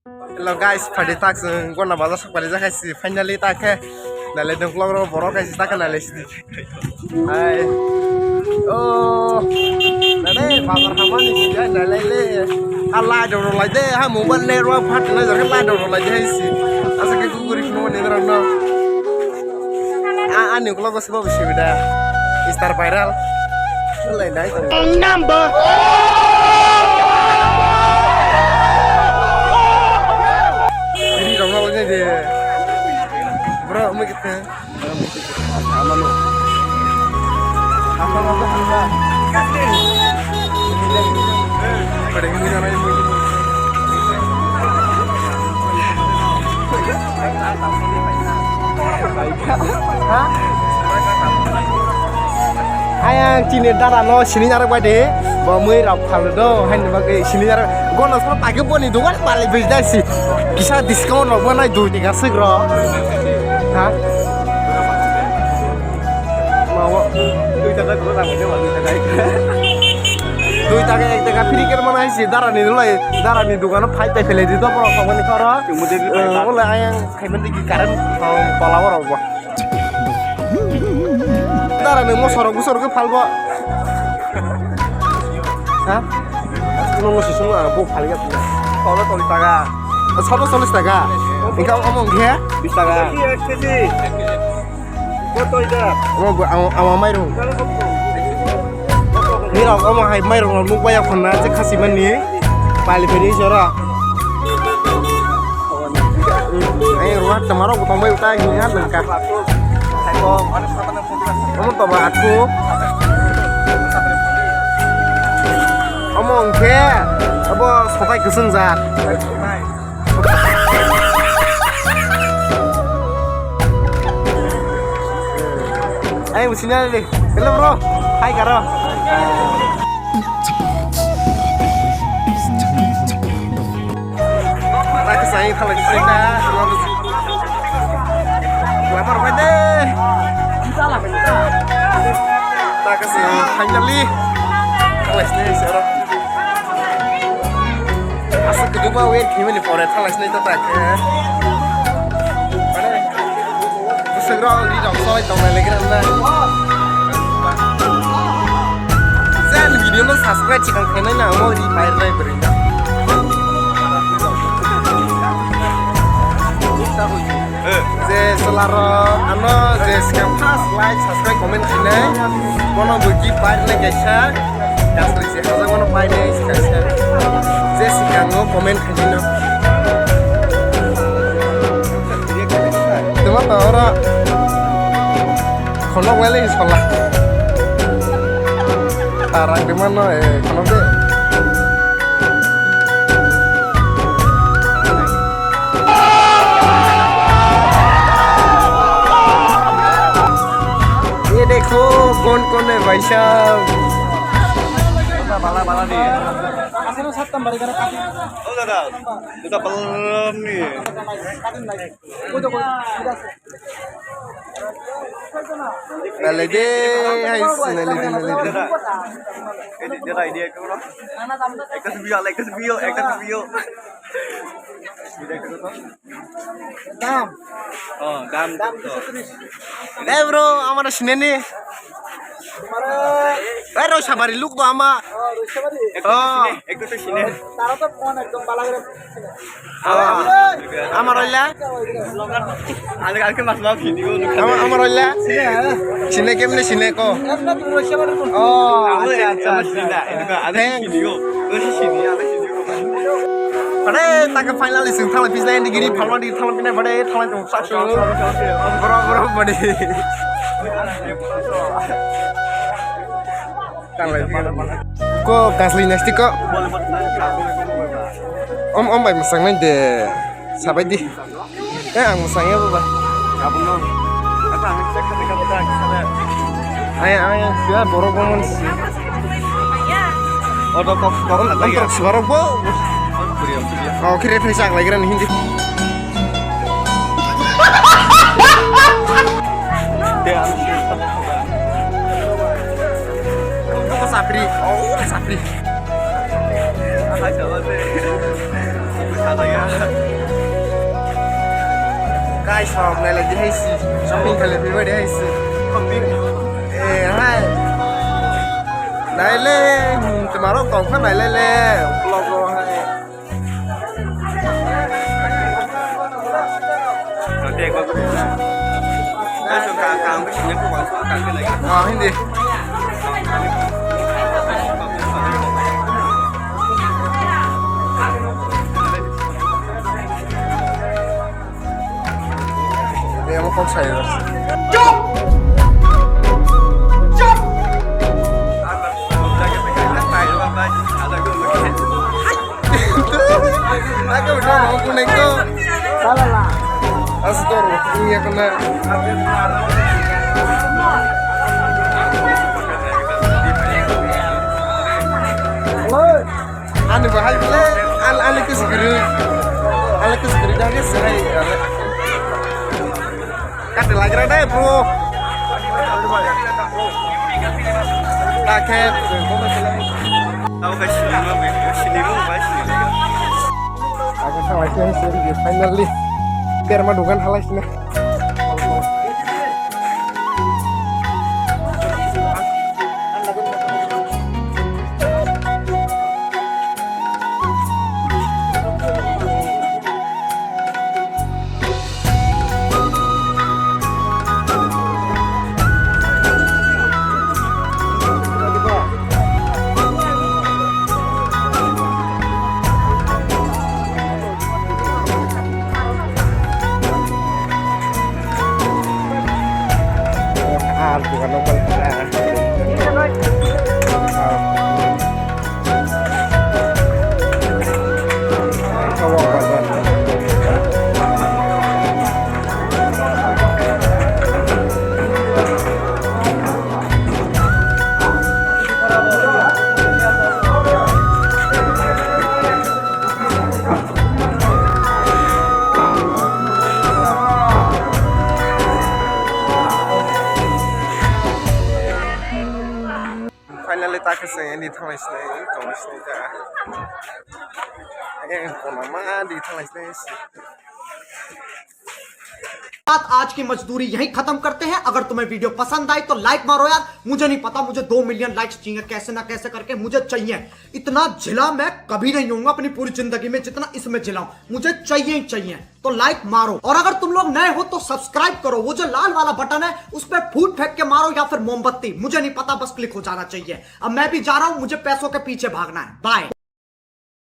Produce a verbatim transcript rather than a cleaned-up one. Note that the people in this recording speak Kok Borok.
Hello guys, phaidi tak chwng gona bazar sok pari jak hai si finally tak khe nailai nung vlog ro borok hai si tak khe nailai si. Hai. Oh. Nade bazar hamani si ya nailai le. Ha light rok lai de, ha mobile network phat na jak light rok lai de hai si. Asa ke kukuri simo ni rok no. A ani vlog Bo sibida. Mister Viral. Wrong number. Ri rong rong de. Bro, mo kete. Amano. Apa apa apa. Pada ini kan. Ayang chini dada no sini narok bai de, bo mui rok phal do, haini bagwi sini narok gono soro pagi boni dugan pali bijda si, kisa discount rok bo nai dui teka sik ro, ha? Mau. Dui taka dua taka dua taka. Dui taka ek taka free ker mana hai si dara ni dulai, dara ni dugan no phai tai phele di to borok sokmani khoro. Chumudi di phai ta. Wala ayang khaimani ki current thong tola borok bo. Dara ni mosok rok busor ke phalbo. Ha? Nongo sisung ang bo phalya. Tola toli taka. Sobo solis taka. Ingka omo ingkhe? Bis taka. Koti ek kg. Koti ek. Omo bo, omo, omo mairung. Nirok omo hai mairung rok nukbai ya khonna je khasi mani. Pali phiri jora. Ai ruat tamaro butong bai utai ni ha lengka. Omo to ba atku. Omo ingkhe abo sotai kwswngjak. Ai, bo sini ari. Hello, bro. Hai, karo. Tak sai, kalau kita, lapar pada. Tak sai, finally. Kalau sini, sekarang. Aswk kwdwkma wait khaimani pore thalai sinai ta ta khe. Bwswk rok ri rok soi tongnai lai gra na. Jani video no subscribe chikang khainai na amo ri pai rai bwrwi na. Je chwla rok ano je swkang first like subscribe comment khainai bono bo gift pai rwnai kaisa. Kasri se hajak mano pai de kaisa. Je sikango comment khaisino. Tuma to oro khonok wale sola. Tarang de mano e khonok de. ये देखो कौन कौन है भाई साहब। Bala, bala ni. Asal satu tambah ikan kaki. Oh, dadah. Kita belum ni. Kaki naik. Udah, udah. Nalai de, hai, nalai de, nalai de. Ini dia idea ko. Ekta video, ekta video, ekta video. Video ko. Dam. Oh, dam. Dam duiso tris. Eh, bro, amar sineni. Tumare. Eh, Roisabari look do ama. Oh, Roisabari. Oh. Ekta sine. Tara to phone ekdom bala kore. Ama, ama roila? Alke, alke mas ma video. Ama, ama roila? Sine, ha? Sine kemne sine ko? Ekta tu roisya bari ko. Oh, acha, acha, acha. Thanks. Video. Roisya sine, ama video. Pare, taka finally sing thala pisna indi giri phalma di thala pina pare, thala tu sakso. Bro, bro, pare. Ko kasli nasti ko. Om, om bai masang nai de. Sabai di. Eh, ang masang ya baba. Ay, ay, ya borok bomon si. Odo kok kok. Om, om tok suarok bo. Oh, kire phai sak lagi ran hindi. Sapri, oh, sapri. Guys, hom nai lai di hai si. Shopping khalai di bai di hai si. Eh, hai. Nai le, hmm, tomorrow kok kha nai le le. Vlog o hai. Ah, hindi. Ini apa kok saya? Chop! Chop! Aku udah mau kuning tuh. Salah lah. Astor, ini ya kena. Ani bahai bile, al-, ani kuskuru. Ani kuskuru dah ke serai. Kate lagra dai, bro. Takhe. Aku khalai sini, finally. Berma dukan halai sini. Finally, ta khe chwng ani thanglai sinai, tongwi sinai ta. Ang kono ma di thanglai sinai. साथ आज की मजदूरी यहीं खत्म करते हैं। अगर तुम्हें वीडियो पसंद आई तो लाइक मारो यार, मुझे नहीं पता, मुझे दो मिलियन लाइक्स चाहिए, कैसे ना कैसे करके मुझे चाहिए। इतना झिला मैं कभी नहीं होऊंगा अपनी पूरी जिंदगी में जितना इसमें झिला हूं, मुझे चाहिए ही चाहिए। तो लाइक मारो, और अगर तुम लोग नए हो तो सब्सक्राइब करो, वो जो लाल वाला बटन है उस पर फूट फेंक के मारो या फिर मोमबत्ती, मुझे नहीं पता, बस क्लिक हो जाना चाहिए। अब मैं भी जा रहा हूं, मुझे पैसों के पीछे भागना है। बाय।